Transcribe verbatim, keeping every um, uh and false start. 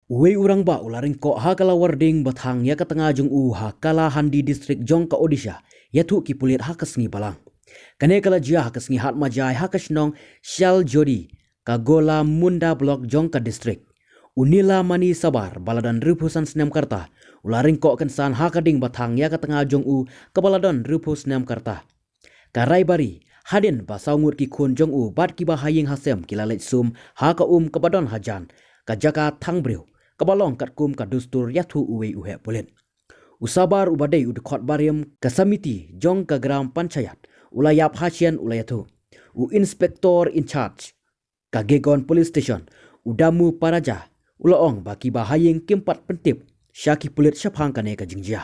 Uwei u rangbah u la ryngkoh ha ka lawar ding ba thang ïa ka tnga jong u ha Kalahandi District jong ka Odisha, ïathuh ki pulit ha ka sngi Balang. Kane ka la jia ha ka sngi Hatmajai ha ka shnong Shaljodi, ka Golamunda Block jong ka district. U Nilamani Sabar, ba la don hynriewphew san snem ka rta, u la ryngkoh kynsan ha ka ding ba thang ïa ka tnga jong u kaba la don hynriewphew snem ka rta. Ka Raibari, hadien ba saw ngut ki khun jong u bad kiba ha ïing ha sem ki la leit sum ha ka um kaba don hajan ka jaka thang briew, kaba long katkum ka dustur, ïathuh uwei u heh pulit. U Sabar, uba dei u dkhot barim ka samiti jong ka Gram Panchayat, u la ïap ha shen, u la ïathuh. U Inspector in charge ka Gegon Police Station, u Damu Paraja, u la ong ba kiba ha ïing kim pat pyntip sha ki pulit shaphang kane ka jingjia.